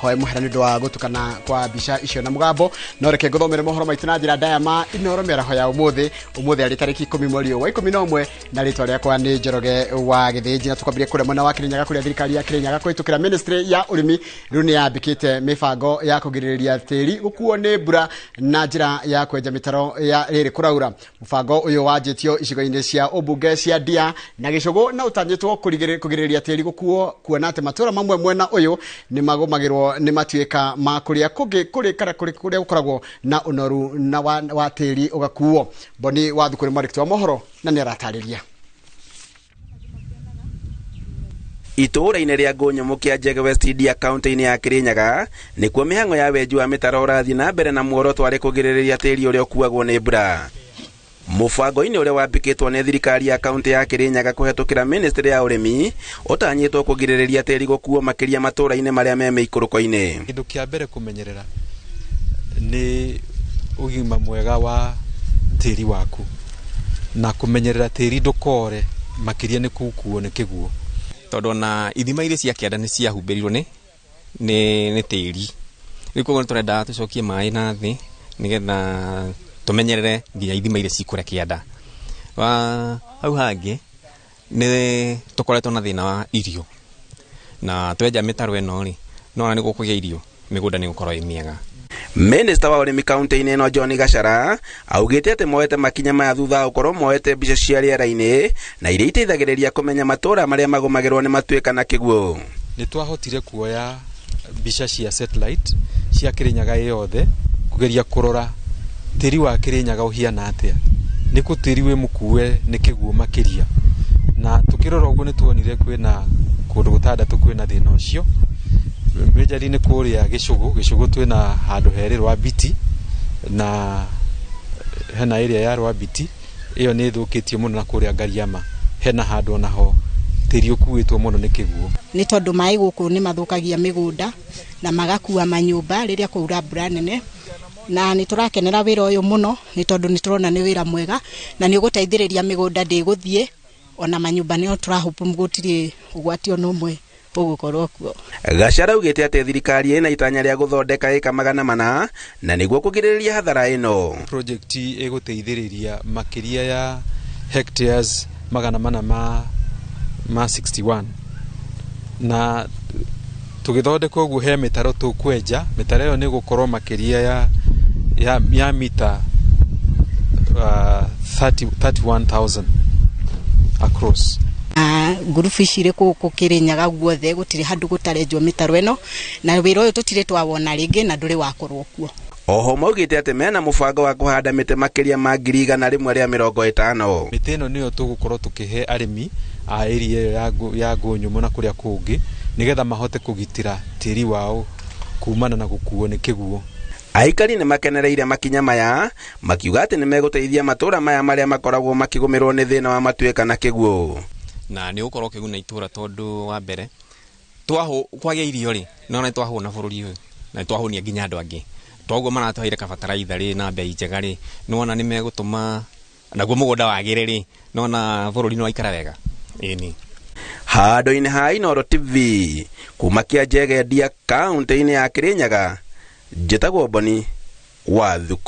Hoe mũhera nĩ ũndũ wa gũtukana kwa mbica icio na mũgambo, no reke ngũthomere mohoro maitũ na njĩra ndaya ma Inoro mĩaraho ya ũmũthĩ. Ũmũthĩ arĩ tarĩki 10 mweri ũyũ wa 11, na rĩtwa rĩakwa nĩ Njoroge wa Gĩthĩnji. Na tũkwambĩrĩria kũrĩa mwena wa Kĩrĩnyaga, kũrĩa thirikari ya Kĩrĩnyaga kũhĩtũkĩra ministry ya ũrĩmi rĩu nĩ yambĩkĩte mĩbango ya kũgirĩrĩria tĩri gũkuo nĩ mbura na njĩra ya kwenja mĩtaro ya rĩrĩ kũraura. Mũbango ũyũ wanjĩtio icigo-inĩ cia ũmbunge cia Ndia na Gĩcũgũ, na ũtanyĩtwo kũgirĩrĩria tĩri gũkuo, kuona atĩ matũra mamwe mwena ũyũ nĩ magũmagĩrwo nĩ matuĩka ma kũrĩa kũngĩ kũrĩ kana kũrĩ kũrĩa gũkoragwo na ũnoru na wa tĩri ũgakuo. Boni wa Thukuru mwandĩki wa mohoro na nĩ aratarĩria. Itũũra-inĩ rĩa Ngũnyũmũ kĩa Njege West India kaunti-inĩ ya Kĩrĩnyaga nĩkuo mĩhang'o ya wenji wa mĩtaro ũrathiĩ na mbere na muoroto arĩ kũgirĩrĩria tĩri ũrĩa ũkuagwo nĩ mbura. Mũbango-inĩ ũrĩa wambĩkĩtwo nĩ thirikari ya kaunti ya Kĩrĩnyaga kũhetũkĩra ministry ya ũrĩmi ũtanyĩtwo kũgirĩrĩria tĩri gũkuo makĩria matũũra-inĩ marĩa me mĩikũrũko-inĩ. Kĩndũ kĩa mbere kũmenyerera nĩ ũgima mwega wa tĩri waku, na kũmenyerera tĩri ndũkore makĩria nĩ kũkuo nĩ kĩguo, tondũ ona ithima iria cia kĩanda nĩ ciahumbĩrirwo nĩ tĩri. Rĩu koguo nĩ tũrenda tũcokie maĩ na thĩ nĩgetha tũmenyerere nginya ithima iria cikũrĩa kĩanda. Wa hau hangĩ nĩ tũkoretwo na thĩna wa irio, na twenja mĩtaro ĩno rĩ, no ona nĩ gũkũgĩa irio, mĩgũnda nĩ gũkorwo ĩ mĩega. Minister wa ũrĩmi kaunti-inĩ ĩno John Gachara augĩte atĩ moete makinya maya thutha wa gũkorwo moete mbica cia rĩera-inĩ na iria iteithagĩrĩria kũmenya matũũra marĩa magũmagĩrwo nĩ matuĩka na kĩguũ. Nĩ twahotire kuoya mbica cia satellite cia Kĩrĩnyaga yothe kũgeria kũrora tĩri wa Kĩrĩnyaga ũhiana atĩa, nĩ kũ tĩri wĩ mũkue nĩ kĩguũ makĩria, na tũkĩrora ũguo nĩ tuonire kwĩna kũndũ gũtandatũ kwĩna thĩna ũcio. Majorly nĩ kũrĩa Gĩcũgũ. Gĩcũgũ twĩna handũ herĩ Rwambiti, na hena area ya Rwambiti ĩyo nĩ ĩthũkĩtio mũno, na kũrĩa Ngariama hena handũ onaho tĩri ũkuĩtwo mũno nĩ kĩguũ. Nĩ tondũ maĩ gũkũ nĩ mathũkagia mĩgũnda na magakua manyũmba rĩrĩa kwaura mbura nene, na nĩ tũrakenera wĩra ũyũ mũno nĩ tondũ nĩ tũrona nĩ wĩra mwega na nĩ ũgũteithĩrĩria mĩgũnda ndĩgũthiĩ, ona manyũmba nĩo tũrahũpũ gũtirĩ ũgwati ona ũmwe ũgũkorwo kuo. Gachara augĩte atĩ thirikari ĩna itanya rĩa gũthondeka ĩka 400 na nĩguo kũgirĩrĩria hathara ĩno. Project ĩgũteithĩrĩria makĩria ya hectares 400 ma 61, na tũgĩthondeka ũguo he mĩtaro tũkwenja. Mĩtaro ĩyo nĩ gũkorwo makĩria ya mita 31,000 across. Ngurubu ici irĩ gũkũ Kĩrĩnyaga guothe gũtirĩ handũ gũtarenjwo mĩtaro ĩno, na wĩra ũyũ tũtirĩ twawona rĩngĩ na ndũrĩ wakorwo kuo. Oho maugĩte atĩ mena mũbango wa kũhanda mĩtĩ makĩria ma 150,000. Mĩtĩ ĩno nĩyo tũgũkorwo tũkĩhe arĩmi a area ĩyo ya Ngũnyũmũ na kũrĩa kũngĩ, nĩgetha mahote kũgitĩra tĩri wao kumana na gũkuo nĩ kĩguũ. Aikari nĩ makenereire makinya maya makiuga atĩ nĩ megũteithia matũũra maya marĩa makoragwo makĩgũmĩrwo nĩ thĩna wa matuĩka na kĩguũ. Na nĩ ũgũkorwo ũkĩguna itũũra tondũ wa mbere kwagĩa irio rĩ, no nĩ twahũna bũrũri ũyũ na nĩ twahũnia nginya andũ angĩ. Toguo maratũheire kabataraitha rĩ na mbei njega rĩ, nĩwona nĩ megũtũma naguo mũgũnda wagĩre rĩ, nĩwona bũrũri nĩ waikara wega. Ĩni. Handũ-inĩ ha Inooro TV kuma Kĩanjege Ndia kaunti-inĩ ya Kĩrĩnyaga, njĩtagwo Boni wa Thuku.